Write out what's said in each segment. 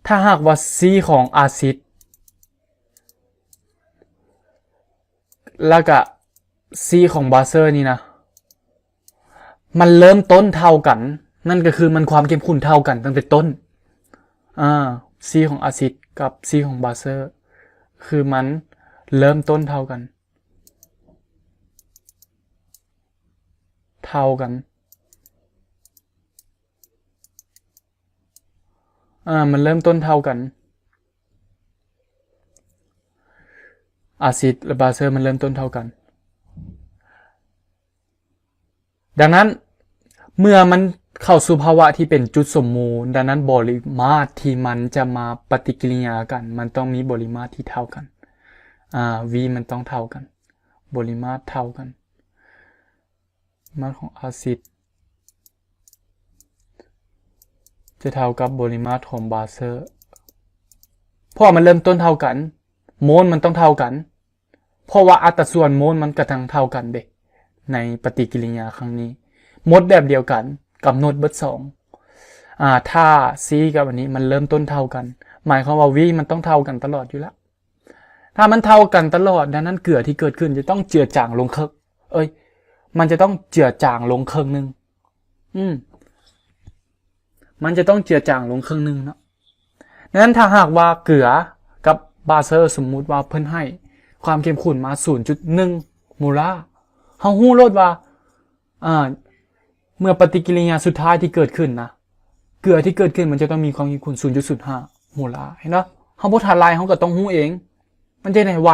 ຖ້າຫາກວ່າ C ຂອງອາຊິດ ແລ້ວກະ C ຂອງບາເຊີນີ້ນະ ມັນເລີ່ມຕົ້ນເທົ່າກັນ, ນັ້ນກໍຄືມັນຄວາມເຂັ້ມຂຸ້ນເທົ່າກັນຕັ້ງແຕ່ຕົ້ນ. ອາ C ຂອງອາຊິດກັບ C ຂອງບາເຊີ ຄືມັນເລີ່ມຕົ້ນເທົ່າກັນ, ເທົ່າກັນ. ອາ ມັນເລີ່ມຕົ້ນເທົ່າກັນ. ອາຊິດ ແລະ ບາເຊີ ມັນເລີ່ມຕົ້ນເທົ່າກັນ. ດັ່ງນັ້ນ ເມື່ອມັນເຂົ້າສູ່ພາວະທີ່ເປັນຈຸດສົມມູນ, ດັ່ງນັ້ນ ບໍລິມາດທີ່ມັນຈະມາປະຕິກິລິຍາກັນ ມັນຕ້ອງມີບໍລິມາດທີ່ເທົ່າກັນ. ອາ V ມັນຕ້ອງເທົ່າກັນ, ບໍລິມາດເທົ່າກັນ. ມາດຂອງອາຊິດຈະເທົ່າກັບບໍລິມາດຂອງບາເຊີ ເພາະວ່າມັນເລີ່ມຕົ້ນເທົ່າກັນ, ໂມນມັນຕ້ອງເທົ່າກັນ, ເພາະວ່າອັດຕາສ່ວນໂມນມັນກະຕ້ອງເທົ່າກັນເດ້ ໃນປະຕິກິລິຍາຄັ້ງນີ້ ໝົດແບບດຽວກັນ, ກຳນົດເບິດສອງ. ອາ ຖ້າ C ກັບອັນນີ້ມັນເລີ່ມຕົ້ນເທົ່າກັນ, ໝາຍຄວາມວ່າ V ມັນຕ້ອງເທົ່າກັນຕະຫຼອດຢູ່ແລ້ວ. ຖ້າມັນເທົ່າກັນຕະຫຼອດ, ດັ່ງນັ້ນເກືອທີ່ເກີດຂຶ້ນຈະຕ້ອງເຈືອຈາງລົງເຄິ່ງ, ເອີຍ ມັນຈະຕ້ອງເຈືອຈາງລົງເຄິ່ງໜຶ່ງ. ອືມ ມັນຈະຕ້ອງເຈືອຈາງລົງເຄິ່ງໜຶ່ງເນາະ. ດັ່ງນັ້ນ ຖ້າຫາກວ່າເກືອກັບບາເຊີ ສົມມຸດວ່າເພິ່ນໃຫ້ຄວາມເຂັ້ມຂຸ້ນມາສູນຈຸດໜຶ່ງໂມລາ, ເຮົາຮູ້ໂລດວ່າ ອາ ເມື່ອປະຕິກິລິຍາສຸດທ້າຍທີ່ເກີດຂຶ້ນນະ, ເກືອທີ່ເກີດຂຶ້ນມັນຈະຕ້ອງມີຄວາມເຂັ້ມຂຸ້ນສູນຈຸດສູນຫ້າໂມລາ. ເຫັນບໍ່? ເຮົາບໍ່ທັນໄລ່, ເຮົາກໍຕ້ອງຮູ້ເອງ, ມັນຈະໄດ້ໄວ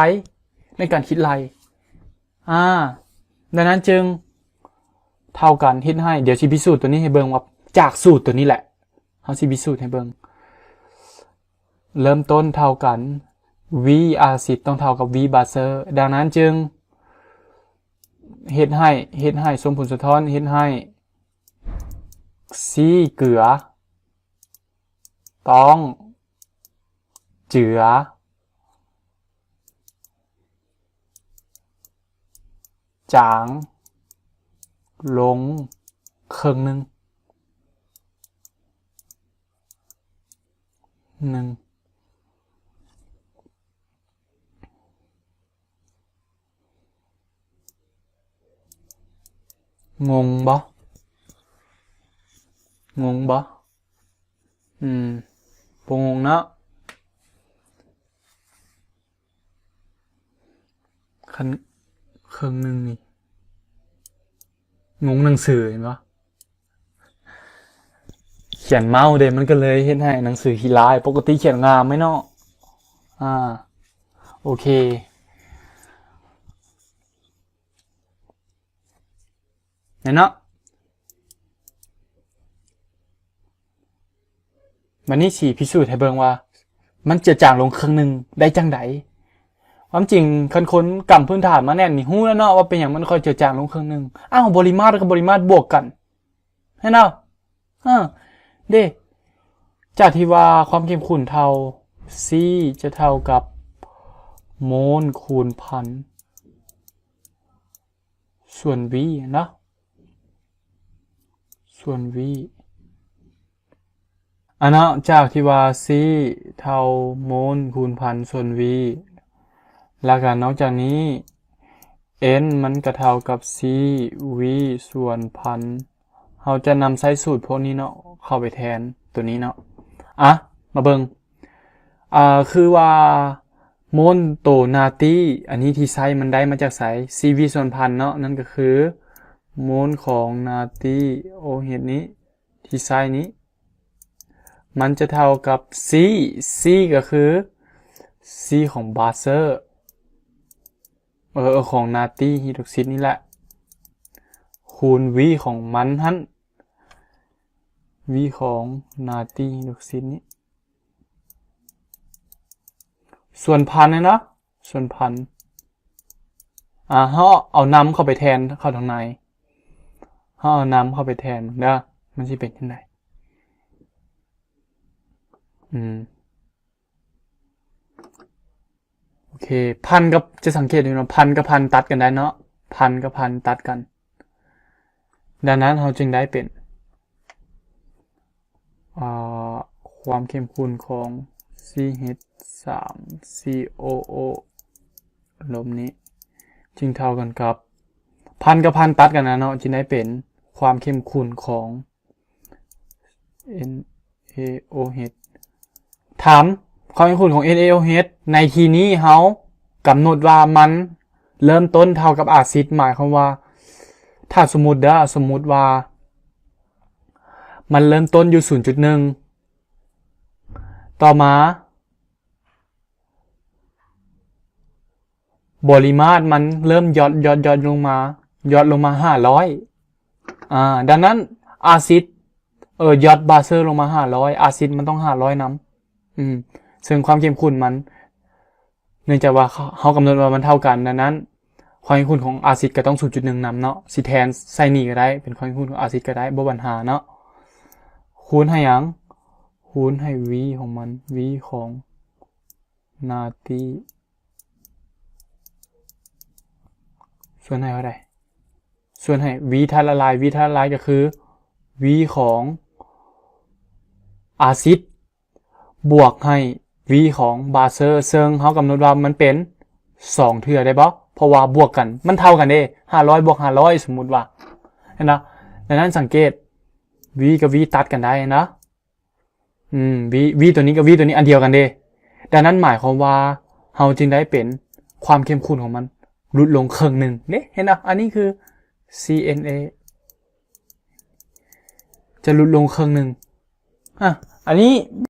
ໃນການຄິດໄລ່. ອາ ດັ່ງນັ້ນຈຶ່ງເທົ່າກັນ, ເຮັດໃຫ້, ດຽວຊິພິສູດຕົວນີ້ໃຫ້ເບິ່ງວ່າ ຈາກສູດຕົວນີ້ແຫຼະ ເຮົາຊິພິສູດໃຫ້ເບິ່ງ. ເລີ່ມຕົ້ນເທົ່າກັນ, V ອາຊິດຕ້ອງເທົ່າກັບ V ບາເຊີ, ດັ່ງນັ້ນຈຶ່ງເຮັດໃຫ້, ເຮັດໃຫ້ ສົ່ງຜົນສະທ້ອນເຮັດໃຫ້ C ເກືອ ຕ້ອງເຈືອຈາງລົງເຄິ່ງໜຶ່ງ ໜຶ່ງ. ງົງບໍ່? ງົງບໍ່? ອືມ ບໍ່ງົງເນາະ. ຄັນເຄິ່ງໜຶ່ງນີ້ ງົງໜັງສື ເຫັນບໍ່? ຂຽນເມົາເດ້ ມັນກໍເລີຍເຮັດໃຫ້ໜັງສືຂີ້ລ້າຍ, ປົກກະຕິຂຽນງາມໄໝເນາະ. ອາ ໂອເຄ ແມ່ນເນາະ. ບັດນີ້ຊິພິສູດໃຫ້ເບິ່ງວ່າ ມັນຈະຈາງລົງເຄິ່ງໜຶ່ງໄດ້ຈັ່ງໃດ. ຄວາມຈິງ ຄັນຄົນກຳພື້ນຖານມາແໜ້ນນີ້ ຮູ້ແລ້ວເນາະວ່າເປັນຫຍັງມັນຄ່ອຍຈະຈາງລົງເຄິ່ງໜຶ່ງ. ອ້າວ ບໍລິມາດກັບບໍລິມາດບວກກັນ ເຫັນເນາະ? ເອີ ເດ້ ຈາກທີ່ວ່າຄວາມເຂັ້ມຂຸ້ນເທົ່າ C ຈະເທົ່າກັບໂມນຄູນພັນ ສ່ວນ V ເນາະ ສ່ວນ V ອາເນາະ ຈາກທີ່ວ່າ C ເທົ່າໂມນຄູນພັນສ່ວນ V ແລ້ວກໍນອກຈາກນີ້ N ມັນກໍເທົ່າກັບ C V ສ່ວນພັນ ເຮົາຈະນຳໃຊ້ສູດພວກນີ້ເນາະ ເຂົ້າໄປແທນຕົວນີ້ເນາະ. ອະ ມາເບິ່ງ ອາ ຄືວ່າໂມນໂຕນາຕີ ອັນນີ້ທີ່ໃຊ້ມັນໄດ້ມາຈາກໃສ? C V ສ່ວນພັນເນາະ ນັ້ນກໍຄືໂມນຂອງນາຕີໂອເຮັດນີ້ ທີ່ໃຊ້ນີ້ ມັນຈະເທົ່າກັບ C, C ກໍຄື C ຂອງບາເຊີ ເອີ ຂອງນາຕີຮີດຣອກຊິດນີ້ແຫຼະ ຄູນ V ຂອງມັນຫັ້ນ V ຂອງນາຕີຮີດຣອກຊິດນີ້ ສ່ວນພັນນີ້ນະ ສ່ວນພັນ ອາ ເຮົາເອົານຳເຂົ້າໄປແທນເຂົ້າທາງໃນ ເຮົາເອົານຳເຂົ້າໄປແທນເດີ ມັນຊິເປັນຈັ່ງໃດ? ອືມ ໂອເຄ ພັນກັບ ຈະສັງເກດເຫັນວ່າ ພັນກັບພັນຕັດກັນໄດ້ເນາະ ພັນກັບພັນຕັດກັນ ດັ່ງນັ້ນເຮົາຈຶ່ງໄດ້ເປັນ ອາ ຄູ ຄວາມເຂັ້ມຂຸ້ນຂອງ C H ສາມ C O O ລົບນີ້ ຈຶ່ງເທົ່າກັນກັບ ພັນກັບພັນຕັດກັນນະເນາະ ຈຶ່ງໄດ້ເປັນຄວາມເຂັ້ມຂຸ້ນຂອງ NaOH. ຖາມ ຄວາມເຂັ້ມຂຸ້ນຂອງ NaOH ໃນທີ່ນີ້ເຮົາກຳນົດວ່າມັນເລີ່ມຕົ້ນເທົ່າກັບອາຊິດ ໝາຍຄວາມວ່າ ຖ້າສົມມຸດເດີ ສົມມຸດວ່າ ມັນເລີ່ມຕົ້ນຢູ່ສູນຈຸດໜຶ່ງ ຕໍ່ມາ ບໍລິມາດມັນເລີ່ມຢ່ອນ ຢ່ອນ ຢ່ອນລົງມາ ຢ່ອນລົງມາຫ້າຮ້ອຍ ອ່າ ດັ່ງນັ້ນອາຊິດ ເອີ ຢ່ອນບາເຊີລົງມາຫ້າຮ້ອຍ ອາຊິດມັນຕ້ອງຫ້າຮ້ອຍນຳ ອືມ ເຊິ່ງຄວາມເຂັ້ມຂຸ້ນມັນ ເນື່ອງຈາກວ່າເຮົາ ເຮົາກຳນົດວ່າມັນເທົ່າກັນ ດັ່ງນັ້ນຄວາມເຂັ້ມຂຸ້ນຂອງອາຊິດກໍຕ້ອງສູນຈຸດໜຶ່ງນຳເນາະ ຊິແທນໃສ່ນີ້ກໍໄດ້ ເປັນຄວາມເຂັ້ມຂຸ້ນຂອງອາຊິດກໍໄດ້ ບໍ່ບັນຫາເນາະ ຄູນໃຫ້ຫຍັງ? ຄູນໃຫ້ V ຂອງມັນ V ຂອງ ນາຕີ ສ່ວນໃຫ້ເທົ່າໃດ? ສ່ວນໃຫ້ V ທາດລະລາຍ V ທາດລະລາຍກໍຄື V ຂອງອາຊິດ ບວກໃຫ້ V ຂອງບາເຊີ ເຊິ່ງເຮົາກຳນົດວ່າມັນເປັນສອງເທື່ອໄດ້ບໍ່? ເພາະວ່າບວກກັນ ມັນເທົ່າກັນເດ້ ຫ້າຮ້ອຍບວກຫ້າຮ້ອຍ ສົມມຸດວ່າ ເຫັນບໍ່? ດັ່ງນັ້ນສັງເກດ V ກັບ V ຕັດກັນໄດ້ນະ ອືມ V V ຕົວນີ້ກັບ V ຕົວນີ້ອັນດຽວກັນເດ້ ດັ່ງນັ້ນໝາຍຄວາມວ່າເຮົາຈຶ່ງໄດ້ເປັນຄວາມເຂັ້ມຂຸ້ນຂອງມັນຫຼຸດລົງເຄິ່ງໜຶ່ງເດ້ ເຫັນບໍ່? ອັນນີ້ຄື C N A ຈະຫຼຸດລົງເຄິ່ງໜຶ່ງ ອ່ະ ອັນນີ້